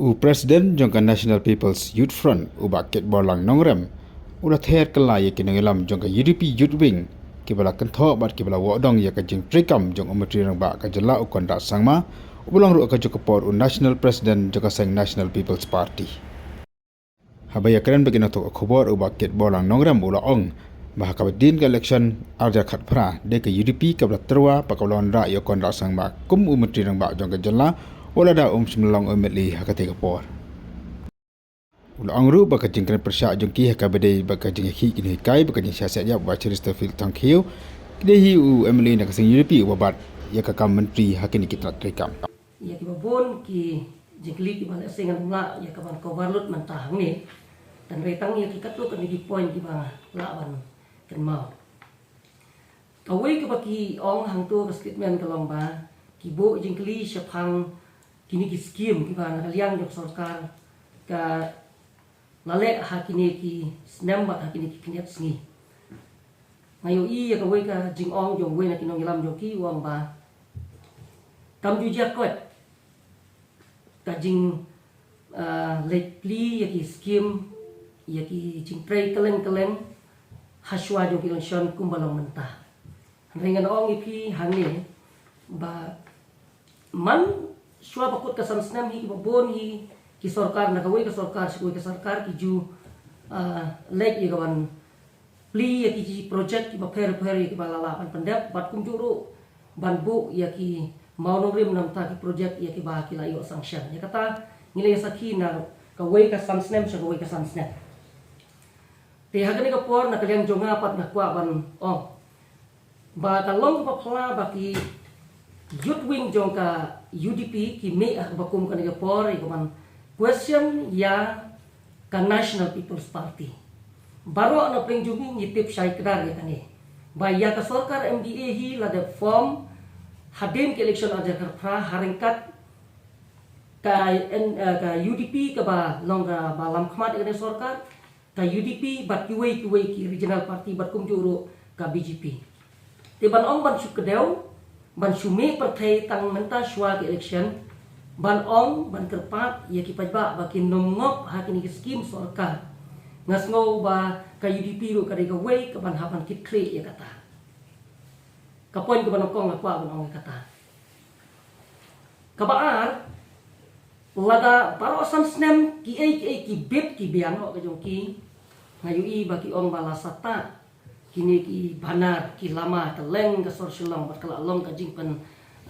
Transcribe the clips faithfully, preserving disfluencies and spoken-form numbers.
U President jong ka National People's Youth Front, u Bah Kitborlang Nongrem, u la ther kylla ïa ki nongïalam jong ka U D P Youth Wing, kiba la kynthoh bad kiba la wad ong ïa ka jingtrei kam jong u Myntri Rangbah ka jylla u Conrad Sangma, uba long ruh ka juh ka por u National President jong ka seng National People's Party. Haba ïakren bad ki nongthoh khubor, u Bah Kitborlang Nongrem u la ong ba ha kaba dien ka election ar hajar khatphra, dei ka U D P kaba la tyrwa bad kaba la wanrah ïa u Conrad Sangma kum u Myntri Rangbah jong ka jylla, wat lada um shym la long u M L A ha katei ka por. U la ong ruh ba ka jingkren pyrshah jong ki ha kaba dei bad ka jingïakhih ki nonghikai bad ka jingshah siat ïap, Bah Chesterfield Thangkhiew, ki dei hi u M L A na ka seng U D P uba bat ïa ka kam myntri ha kine ki tnat trei kam. Ïa kiba bun ki jingkylli kiba lehse ngan ym lah ïa ka ban cover lut mynta hangne. Tang re tang ïa ki katto katne ki point kiba lah ban kynmaw. Kawei kaba ki ong hangto ka statement ka long ba ki buh jingkylli shaphang kine ki skim kiba na ka liang jong sorkar ka la leh ha kine ki snem bad ha kine ki khyndiat sngi. Nga ïohi ïa kawei ka jingong jong uwei na ki nongïalam jong ki, u ong ba kam ju jia kot ka jing, ah, leit plie ïa ki skim, ïa ki jingtrei kylleng kylleng ha shuwa jong ki election kumba long mynta. Hynrei ngan ong ïa phi hangne ba man shuwa ba kut ka san snem hi kiba bun hi ki sorkar, na kawei ka sorkar sha kawei ka sorkar, ki ju, ah, leit ïa ka ban plie ïa ki project kiba pher pher ïa kiba la lah ban pyndep bad kumjuh ruh ban buh ïa ki mawnongrim namar ki project ïa kiba ki la ïoh sanction. Ïa kata ngi la ïa sakhi na kawei ka san snem sha kawei ka san snem. Te ha kane ka por na ka liang jong nga pat nga kwah ban ong ba ka long kaba phylla ba ki youth wing jong ka U D P ki mih ha kaba kum kane ka por ïa ka ban question ïa ka National People's Party. Baroh na pdeng jong ngi ngi tip shai kdar ïa kane ba ïa ka sorkar M D A hi la dep form hadien ka election ar hajar khatphra ha ryngkat ka, eh, ka U D P kaba long kaba lam khmat ïa kane ka sorkar, ka U D P bad kiwei kiwei ki regional party bad kumjuh ruh ka B J P. Te ban ong ban shu kdew, ban shu mih pyrthei tang mynta shuwa ka election, ban ong ban kyrpad ïa ki paidbah ba kin nym ngop ha kine ki skim sorkar. Nga sngew ba ka U D P ruh ka dei kawei ka ban hap ban kit khlieh ïa kata. Ka point kaba nyngkong nga kwah ban ong ïa kata. Kaba ar, lada baroh san snem kiei kiei ki bit ki biang noh ka jong ki, nga ïohi ba ki ong ba la sah ta kine ki banner, ki lama kylleng ka sor Shillong bad ka la long ka jingpyn,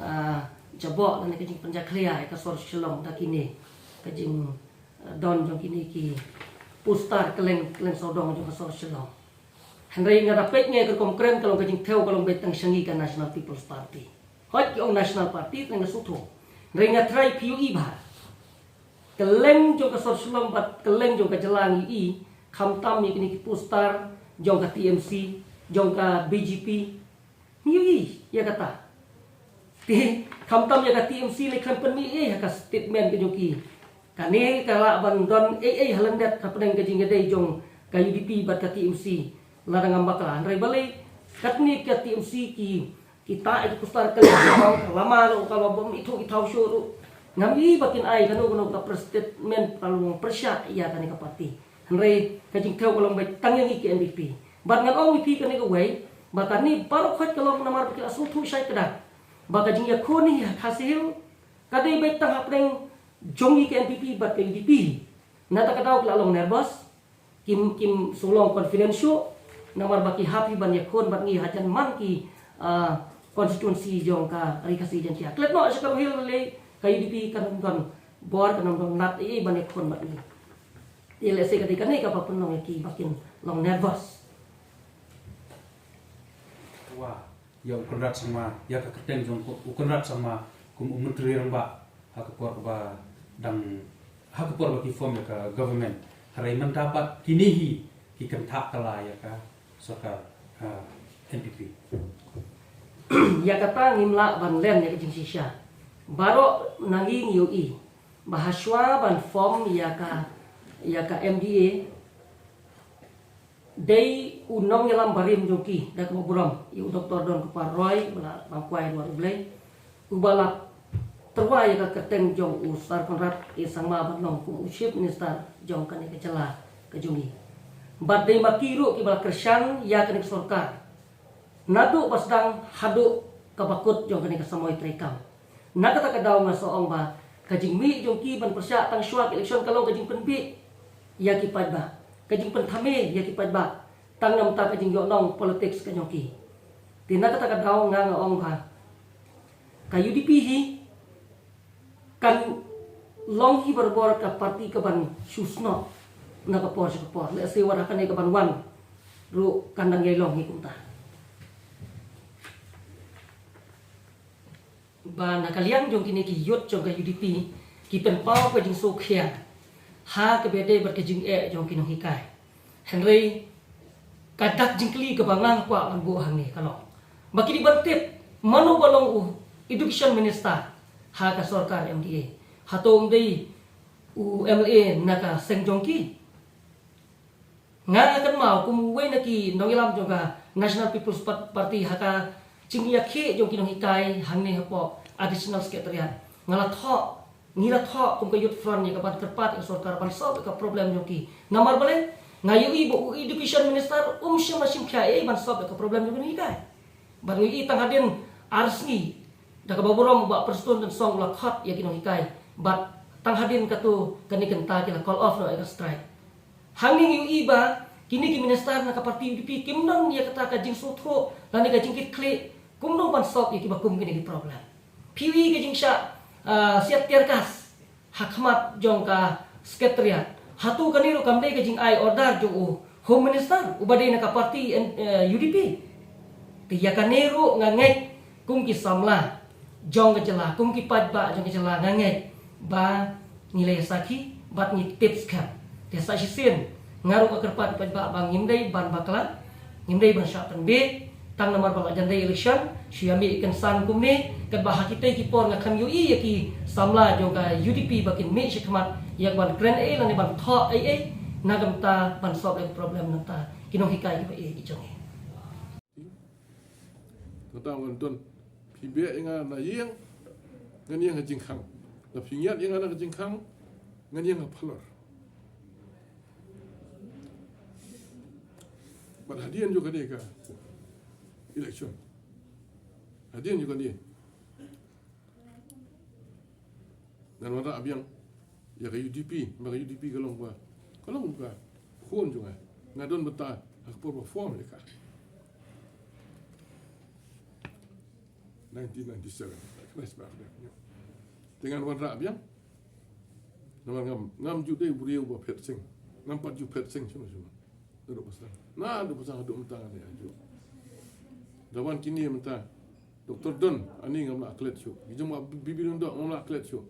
ah, jaboh lane ka jingpynjakhlia ïa ka sor Shillong da kine ka jing, ah, don jong kine ki poster kylleng kylleng sawdong jong ka sor Shillong. Hynrei nga da peit nga ïa ka rukom kren ka long ka jingthew ka long beit tang sha ngi ka National People's Party. Hooid ki ong National Party, te nga sngewthuh. Hynrei nga tharai phi ïohi bha. Kylleng jong ka sor Shillong bad kylleng jong ka jylla ngi ïohi, khamtam ïa kine ki poster jong ka T M C, jong ka B J P. Ngi ïohi ïa kata. Te khamtam ïa ka T M C lei khlem pynmih ei ha ka statement ka jong ki. Kane ka lah ban don ei ei ha lyndet hapdeng ka jingïadei jong ka U D P bad ka T M C. Lada ngam bakla, hynrei balei katne ka T M C ki, kita ïa ki poster ka lama ruh ka la bym ithuh ithaw shuh ruh. Ngam i ba kin ai kano kano ka press statement ka long pyrshah ïa kane ka party. Hynrei ka jingthew ka long beit tang ïa ngi ki N P P. Bad ngan ong ïa phi kane kawei ba kane baroh khoit ka long namar ba ki la sngewthuh shai kdar ba ka jingïakhun hi ha Khasi Hills ka dei beit tang hapdeng jong ngi ki N P P bad ka U D P. Na kata ka daw ki la long nervous. Kim, kim shu long confident shuh namar ba ki hap hi ban ïakhun bad ngi hajan man ki, ah, constituency jong ka Ri Khasi Jaiñtia. Klet noh sha ka Hill lei ka U D P kan ym don bor, kan ym don lad ei ei ban ïakhun bad ngi. Te lehse ka dei kane kaba pynlong ïa ki ba kin long nervous. Wa ïa u Conrad Sangma, ïa ka kyrteng jong u Conrad Sangma kum u Myntri Rangbah ha ka por kaba dang, ha ka por ba ki form ïa ka government. Hynrei mynta pat kine hi ki kynthah kylla ïa ka sorkar, ah, N P P. Ïa kata ngim lah ban len ïa ka jingshisha. Baroh na ngi ngi ïohi ba ha shuwa ban form ïa ka, ïa ka M D A, dei u nongïalam barim jong ki da kaba burom, ïa u Doktor Donkupar Roy, ba la bam kwai ruh U Blei, uba la tyrwa ïa ka kyrteng jong u Sir Conrad A Sangma ban long kum u Chief Minister jong kane ka jylla ka jong ngi. Bad dei ma ki ruh kiba la kyrshan ïa kane ka sorkar naduh ba sdang haduh kaba kut jong kane ka samoi treikam. Na kata ka daw nga sngew ong ba ka jingmih jong ki ban pyrshah tang shuwa ka election ka long ka jingpynbeit ïa ki paidbah, ka jingpynthame ïa ki paidbah, tang namar ka jingïohnong politics ka jong ki. Te na kata ka daw nga sngew ong ba ka U D P hi kan long hi barabor ka parti kaban shu snoh na ka por sha ka por. Lehse wat ha kane kaban wan ruh kan dang ïai long hi kumta. Ba na ka liang jong kine ki youth jong ka U D P ki pynpaw ka jingsngewkhia ha kaba ïadei bad ka jingeh jong ki nonghikai. Hynrei ka dak jingkylli kaba nga kwah ban buh hangne ka long ba ki dei ban tip mano ba long u education minister ha ka sorkar M D A. Hato um dei u M L A na ka seng jong ki? Nga nga kynmaw kum uwei na ki nongïalam jong ka National People's Par- Party ha ka jingïakhih jong ki nonghikai hangne hapoh Additional Secretariat, nga la thoh, ngi la thoh kum ka Youth Front ïa ka ban kyrpad ïa ka sorkar ban solve ïa ka problem jong ki. Namar balei? Nga ïohi ba u education minister um shym la shim khia ei ban solve ïa ka problem jong ki nonghikai. Bad ngi ïohi tang hadien ar sngi da kaba burom u Bah Prestone Tynsong u la khot ïa ki nonghikai, bad tang hadien katto katne kynta ki la call off noh ïa ka strike. Hangne ngi ïohi ba kine ki minister na ka parti U D P kim don ïa kata ka jingsngewthuh lane ka jingkitkhlieh kumno ban solve ïa kiba kum kine ki problem. Phi ïohi ka jingshah, ah, siat tear gas ha khmat jong ka Secretariat. Hato kane ruh kam dei ka jingai order jong u Home Minister uba dei na ka parti, eh, U D P? Te ïa kane ruh nga ngeit kum ki samla jong ka jylla, kum ki paidbah jong ka jylla, nga ngeit ba ngi la ïa sakhi bad ngi tip skhem. Te sa shisien nga ruh nga kyrpad ïa ki paidbah ba ngim dei ban bakla, ngim dei ban shah pynbeit, tang namar ba la jan dei election shu ïa mih kynsan kumne. Katba ha kitei ki por nga khlem ïohi ïa ki samla jong ka U D P ba kin mih shakhmat ïa ka ban kren ei lane ban thoh ei ei na ka bynta ban solve ïa ka problem na ka bynta ki nonghikai kiba ïeit jong ngi. Tang tang ngan don. Phi beh ïa nga na ïing, ngan ïeng ha jingkhang. Lada phi ngiat ïa nga na ka jingkhang, ngan ïeng ha phalor. Bad hadien jong kane ka election, hadien jong kane, ngan wanrah biang ïa ka U D P, ba ka U D P ka long ba, ka long ka khun jong nga. Nga don bynta ha ka por ba form ïa ka. Nineteen ninety-seven. Te ngan wanrah biang. Namar ngam, ngam ju dei u briew ba phet seng. Ngam pat ju phet seng shuh shuh. Naduh ba sdang, naduh ba sdang haduh mynta ngan ïa ju. Da wan kine mynta, Doktor Don, ani ngam lah klet shuh. Ki jong ma Bibi Lyngdoh ngam lah klet shuh.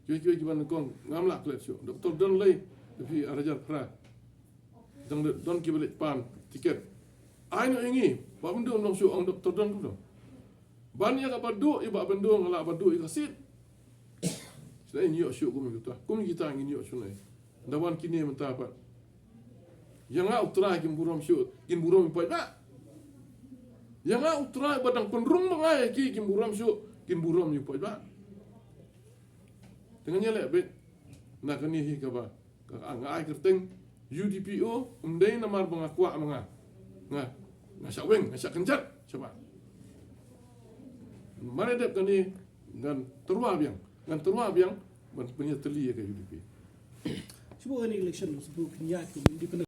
Kiwei kiwei kiba nyngkong ngam lah klet shuh. Doktor Don Lei, da phi ar hajar phra. Dang don kiba leit pan tiket. Ai noh ïa ngi, Bah Myndum, long shuh, ong Doktor Don kumno. Ban ïa ka Bah Duh, ïa Bah Myndum nga lah Bah Duh ïa ka seat. Sdang ïoh shuh kum kita, kum kita ngin ïoh shuh nai. Da wan kine mynta pat. Ïa nga U Trai kin burom shuh, kin burom ïa u paidbah. Ïa nga U Trai ba dang pynrung ma nga ïa ki kin burom shuh, kin burom ïa u paidbah. Te ngan ïaleh beit na kane hi kaba ka, nga ai kyrteng U D P O, um dei namar ba nga kwah ma nga. Nga, nga shah weng, nga shah kynjat shabar. Mar ïa dep kane ngan tyrwa biang, ngan tyrwa biang ban pynïatylli ïa ka U D P. Shu buh kane election, shu buh pynïaid ka independent.